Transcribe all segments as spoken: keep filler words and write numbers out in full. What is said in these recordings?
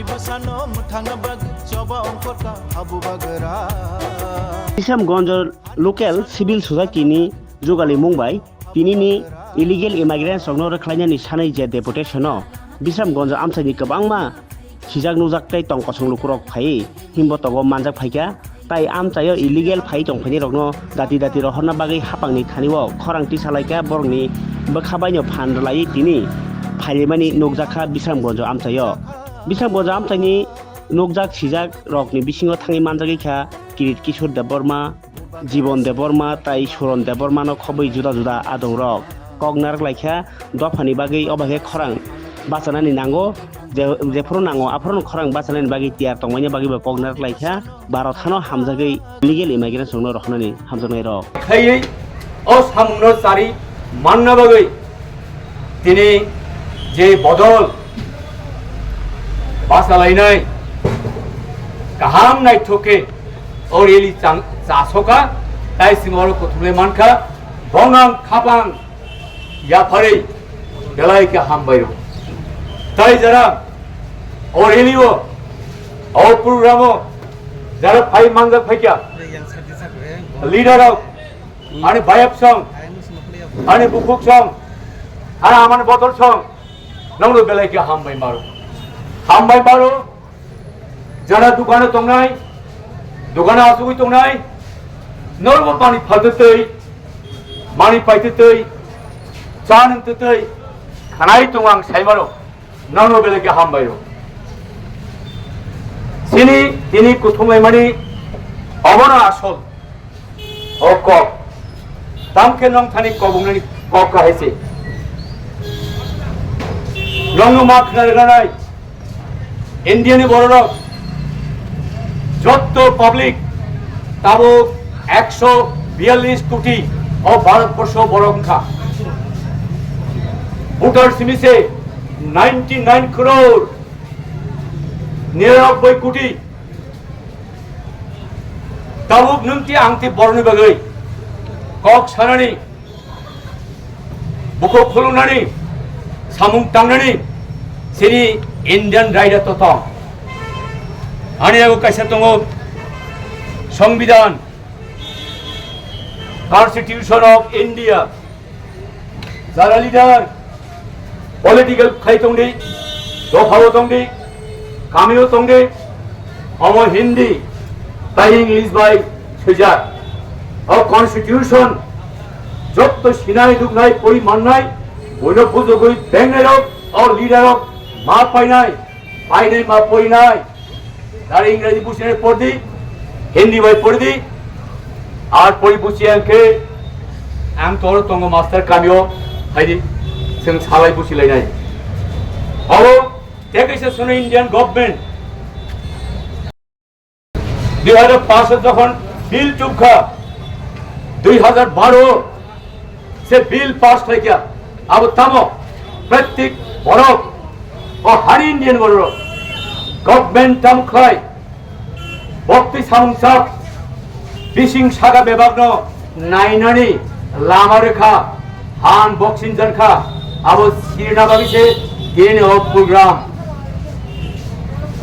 Bwsano mwthangna bagwi choba ongkhorkha habu bagra. Bisramganj local civil society ni jugalimung bai tinini illegal immigrants rokno rwkhlainani sanwi je deputation o Bisramganj amchaini kwbangma sijak nukjak tei tong kosong lukurok phaiwi himbo togo manjak phaikha. Tai amchaio illegal phai tongphainai rokno dati dati rohorna bagwi hapangni thani o khorang tisa laikha, borokni bwkha baino phan rwlaiwi tini phailaimani nukjakha Bisramganj amchaio. Bisramganj amchaini nukjak sijak rokni bisingo thangwi manjagwi kha Kirit Kishore Debbarma, Jibon Debbarma tai Suron Debbarmano khobwi juda juda adongrok kok narwk laikha. Dophani bagwi obo khe khorang bachanani nango, je-, jephuru nango aphuru khorang bachanani bagwi tiyar tongmani bagwi bo kok narwk laikha. Bharat hano hamjagwi illegal immigrants rokno rohornani hamjaknai rok. Khaiwi o samungno chari manna bagwi tini je bodol bachalainai kaham naithok khe o rally chang-, chasoka, tai chwng oro kuthumlai mankha, bonang khapang yapharwi belai khe hambai rw. Tai jara o rally o, o program o jara phai manjak phaikha leader rok, ani bayap song, ani bukhuk song, ani amani bodol song, nongno belai khe hambai maro. Hambai maro. Jara dukano tongnai, dukano asugwi tongnai, norbo mani phaltwtwi, mani paitwtwi, cha nungtwtwi khanai tongo ang saimano, nono belai khe hambaio. Chini tini kuthumlaimani obono asol. O kok. Tamkhe nong thani kobongnani kok kahai se. Nongno ma khna rwnai. India ni bororok jotto public tabuk ekso biyallis koti o Bharat borsho borok wngkha. Voter simi se ninety nine crore, nirarobboi koti. Tabuk nwng ti ang ti borokni bagwi kok sanani, bukhuk khulumnani, samung tangnani chini Indian raida to tong. Ani yago kaisa tongo Songbidan, Constitution of India. Jara leader, political khai tongdi, dophao tongdi, kamio tongdi, omo Hindi tai English bai swijak. O constitution jotto sinai duknai pori mannai, boino bujogwi bengnai rok, o leader rok ma painai, painai ma porinai. Dare Ingreji buchinai pordi, Hindi bai pordi, ar pori buchi ang khe ang toro tongo master kamio, haidi chwng salai buchi lainai. Abo tei kaisa sono Indian government dui hajar paanch jokhon bill tubkha, dui hajar baro se bill pass khlaikha, abo tamo pratik borok, o hani Indian borok, government tamo khlai, bokti samung sak, bising saka bebakno nainani lama rwkha, han boxing jankha, abo sirna bagwi se D N A o program.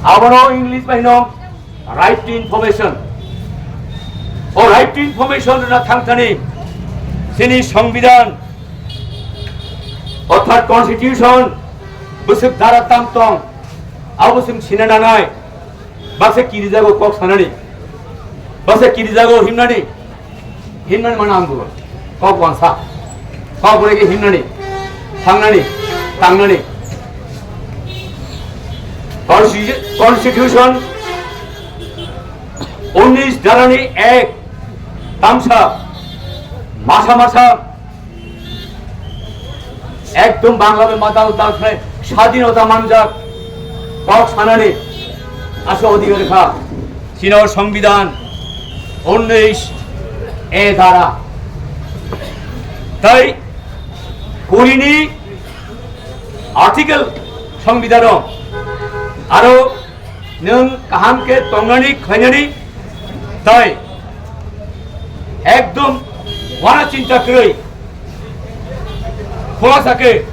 Abono English bai no Right to information. O right to information rwna thangthani chini Songbidan orthat Constitution bwswk dara tam tong, abo chwng sina nangnai. Baksa kirijago kok sanani, baksa kirijago himnani. Himnani mana ang bulo. Kok wansa. Kok bole ke himnani. Thangnani. Tangnani. Constitu-, Constitution unis darani ek tamsa masa masa ekdom Bangla bai madal dal khlai sadinota manjak kok sanani asa odhikar kha. Chini Songbidan unnis A dara. Tai kurini article Songbidano aro nwng kaham khe tongnani khlainani tai ekdom wana chinta kwrwi khulasa khe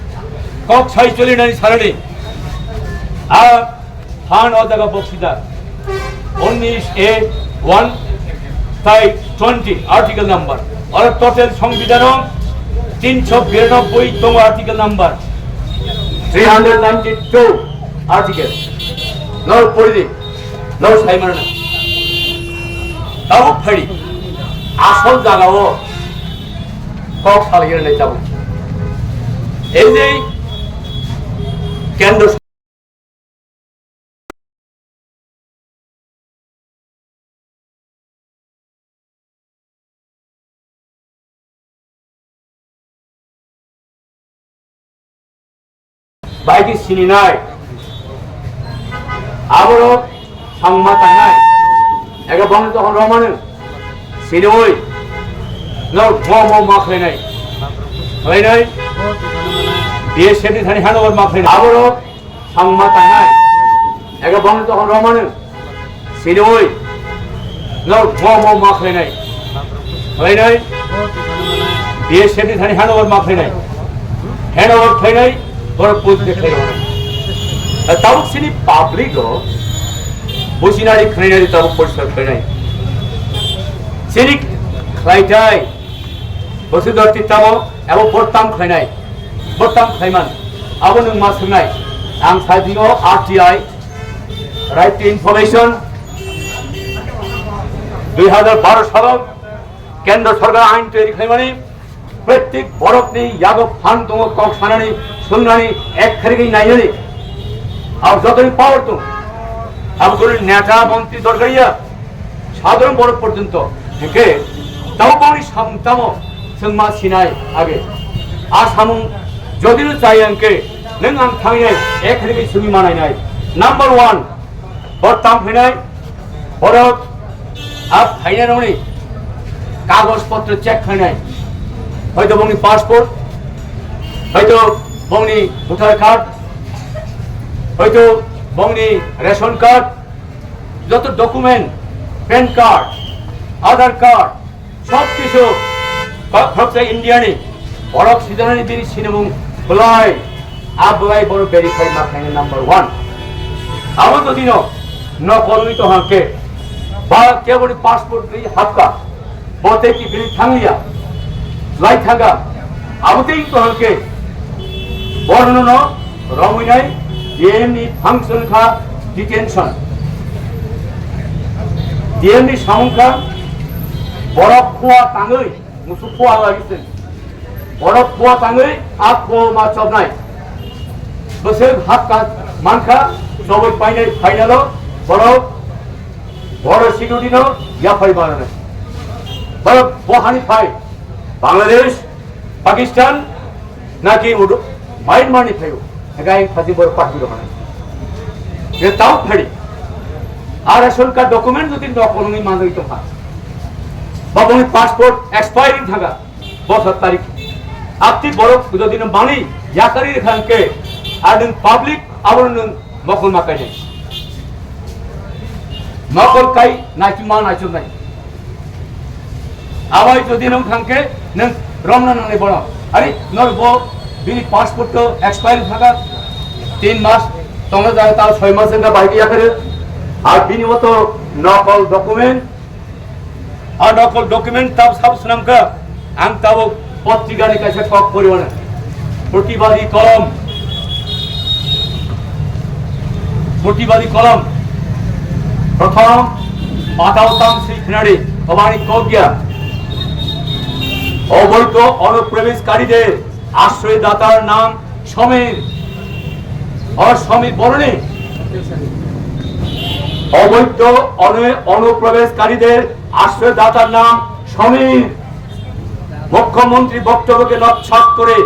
kok sai cholinani sanani. A Phan o jaga boksijak. Unnish A one tai twenty article number. Oro total songbidhano tinsho biranobboi tongo article number. Three hundred ninety-two article. No pori di. No sai mano. Tabuk phai di. Asol jaga o kok salai rwnai tabuk. Ei je kendro Baiki sininai. Aborok sangma tangnai. Ega bong tokon romani. Sinoi. No mo mo ma khlainai. Khlainai. B S F ni thani hano ma khlainai. Aborok sangma tangnai. Ega bong tokon romani. Sinoi. No mo mo ma khlainai. Khlainai. B S F ni thani hano ma khlainai. Hano khlainai. Bor put de khlainai. Tabuk sini public o. Businari khlainai tabuk poriskar khlainai. Sini khlaitai. Bosudor titamo abo bortam khlainai. Bortam khlaiman. Abo nwng ma swngnai. Ang sajio R T I, Right to Information, dui hazar baro salo kendro sorkar ain toiri khlaimani, prottek borokni yago phan tongo kok sanani, swngnani, ek kharigwi nainani. Abo jotoni power tong. Abo kunu neta, montri dorkar ya. Sadharon borok porjonto. Hingke tamo boni samung tamo chwng ma sinai age. A samung jodi no chaya hingke nwng ang thangnai ek kharigwi simi manainai. Number one, borok tam phainai, borok a phainai rokni kagoj potro check khainai. Hoito bongni passport, hoito bongni voter card, hoito bongni ration card, joto document, pan card, Aadhaar card, sob kisu kok khoroksa India ni borok sijanani bini sinimung belai, a belai borok verify ma khainai number one. Abo jodi no nokol ni to hangke ba keboni passport ni hapka, bo tei ki bini thangliya, lai thanga, abo tei to hangke borno no romwi nai D M ni function kha detention. D M ni samung kha borok khua tangwi, musu khua lagi se. Borok khua tangwi a khua ma chobnai. Bwswk hapka mankha, chobwi painai final o borok borok security no yaphai mananai. Borok bo hani phai Bangladesh, Pakistan, naki udu Myanmar ni phaio. Egai phaji bor pahmi rok na. Ye tau phadi. A ration card document jodi nokol ni manwi tongkha. Ba boni passport expiring thaga. Bosor tarik. Abti borok jodi no mani yakari khan ke adin public abon nung mokol makai nai. Mokol kai nai ma nai nai. Abai jodi nwng thangkhe nwng romna nangnai bono. Ari nor bo bini passport to expire thaka tin mas tongna jai ta soi mas wngkha bai yakare. Ar bini o to nokol document. Ar nokol document tab sab swnamkha. Ang tabuk potrika ni kaisa kok poriwana. Protibadi kolom. Protibadi kolom. Prothom, patao tam sri khnari, obani kokya. Oboidho onuprobeshkarider ashroydatar nam Samir. O Samir boroni. Oboidho onu-, onuprobeshkarider ashroydatar nam Samir. মুখ্যমন্ত্রী বক্তব্যকে নস্যাৎ করে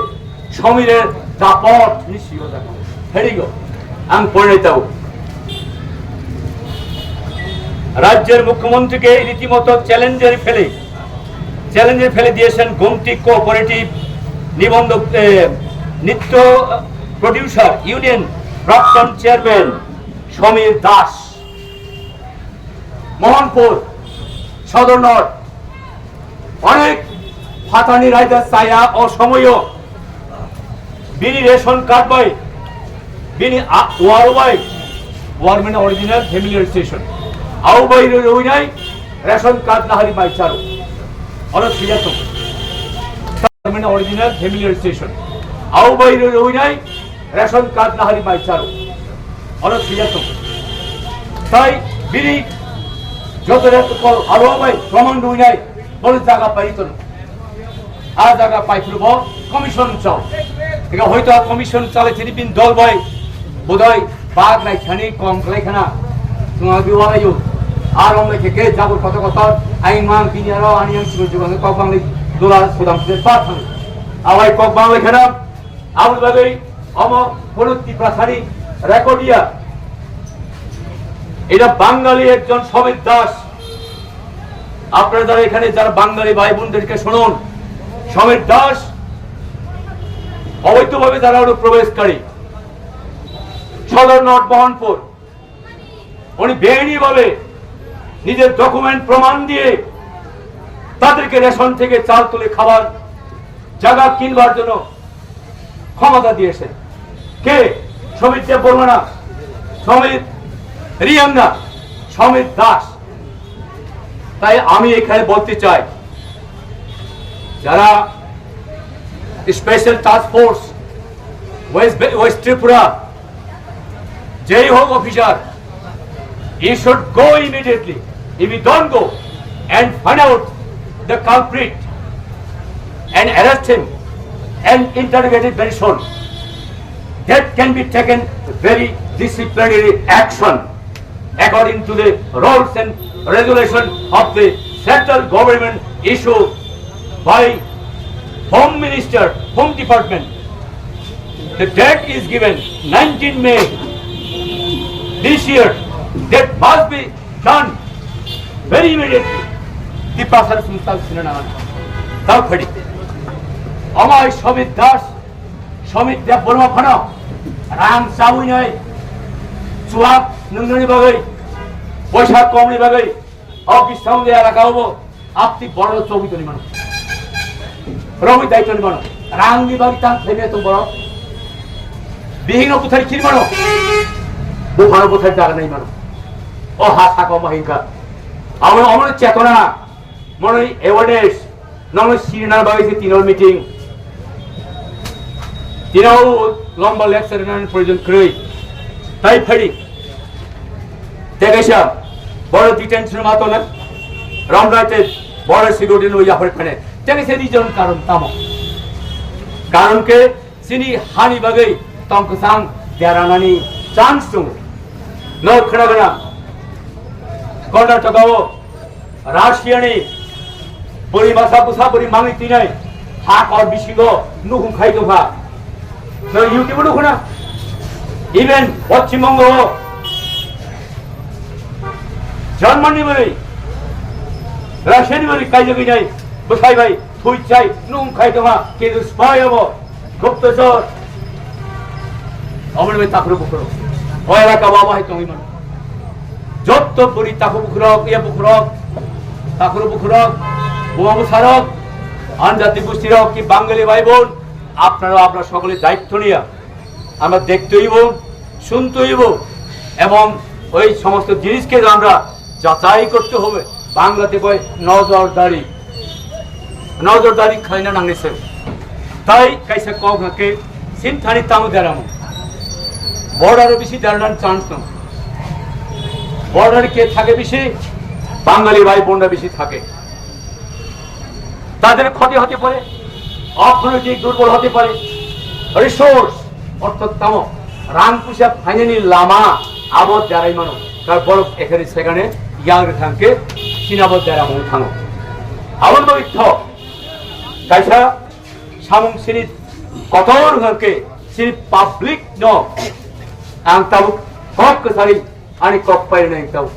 সমীরের দাপট নিশ্চিত। হেরিগো, আং পরিণত। রাজ্যের মুখ্যমন্ত্রীকে রীতিমতো চ্যালেঞ্জের ফেলে, চ্যালেঞ্জের ফেলে দিয়েছেন গোমতী কোঅপারেটিভ নিবন্ধ, এ, নৃত্য প্রডিউসার ইউনিয়ন প্রাক্তন চেয়ারম্যান সমীর দাস। মোহনপুর সদর নর্থ, অনেক ফাতানি রাইডার ছায়া অসময় বিনি রেশন কার্ড বাই, বিনি আ-, ওয়ারো by, Government original family registration. Au bai roi roi nai ration card nahari mai charo. Oro sijak tong. Government original family registration. Au bai roi roi nai ration card nahari mai charo. Oro sijak tong. Tai bini joto joto kol aro bai proman roi nai bol jaga pai tono. A jaga paiphurubo commission chao. Ega hoito a commission chale chini bin dol bai bodoi bag nai khani kom khlai khana. Tunga bi wala yu. Ar ong le ke ke jabur kotor kotor. Ai mang bini aro ani yang sibo jugang kok bang le dola sudam se pa thang. Awai kok bang le khana. Aboni bagwi omo kono Tiprasani record ya. এটা বাঙালি একজন সমীর দাস। আপনারা যারা এখানে যারা বাঙালি ভাই বোনদেরকে শুনুন, সমীর দাস অবৈধভাবে তারা হলো প্রবেশকারী। সদর নট মোহনপুর, উনি বেআইনিভাবে নিজের ডকুমেন্ট প্রমাণ দিয়ে তাদেরকে রেশন থেকে চাল তুলে খাবার জায়গা কিনবার জন্য ক্ষমতা দিয়েছেন। কে? সমীর দেববর্মা না, সমীর রিয়াং না, সমীর দাস। তাই আমি এখানে বলতে চাই, যারা স্পেশাল টাস্ক ফোর্স ওয়েস্ট বে-, ওয়েস্ট ত্রিপুরা, যেই হোক officer, you should go immediately. If you don't go and find out the culprit and arrest him and interrogate him very soon, that can be taken very disciplinary action according to the rules and regulation of the central government issued by Home Minister, Home Department. The date is given, nineteenth May this year. That must be done very immediately. Tipasar Sultan Sinan Aman. Tau khadi. Amai Shabir Das, Shabir Debbarma phano rang chawi nai, chuak nungnani bagwi, poisa komni bagwi, o bisong de elaka obo, apti borok chogwi toni mano. Rogwi dai toni mano. Rang ni bagwi tang thai me tong borok. Bihing no buthari khiri mano. Buphano buthari jaga nai mano. O ha saka omo hingka. Amo, omo chetona, mano awareness. Nono sirina bagwi se tino meeting. Tino lomba lecture nan proyojon kwrwi. Tai phadi. Te kaisa boro detention ma tona. Ramdai te boro security no yapar phane. Te kaisa reason karon tamo. Karon ke chini hani bagwi tong kwchang deranani chance tongo. No khna gana. Karnataka o Russia ni bwrwi masa bwsa bwrwi mangwi twinai ha kor bisingo nukhung khai tongkha. No YouTube nukho na? Even Poschim Bongo o Germany ni bwrwi, Russia ni bwrwi kaijagwi nai bwsai bai thwi chai nukhung khai tongkha, kintu spy obo Guptachor. Omo ni bai takhurok bukhurok. O elaka o abo hai tongwi mano. Jotto bwrwi takhuk bukhurok, iya bukhurok, takhurok bukhurok, buma bwsarok, anjati gustirok, ki Bangali bhai bon, আপনারা আপনারা সকলে দায়িত্ব নিয়ে আমরা দেখতে হইব, শুনতে হইব এবং ওই সমস্ত জিনিসকে আমরা যাচাই করতে হবে। বাংলাতে কয় নজরদারি, নজরদারি খাইনা নাংনিসে। Tai kaisa kok hwnkhe Sinthani tamo deramo. Border o bisi derana chance no. Border ke thake bisi, Bangali bhai bonra bisi thake. তাদের ক্ষতি হতে পারে, অর্থনৈতিক দুর্বল হতে পারে, রিসোর্স অর্থাৎ তামো রাং পুইসা ফাইনানি লামা আবো দেরাই মানো, কারণ বড় এখানে সেখানে ইয়ার থাকতে চিনাবো দেরা মনে থানো। আবার তো ইথ কাইসা সামুং সিনি কতর হকে সিনি পাবলিক ন আং তাবুক হক সারি আনি কক পাই নাই তাবুক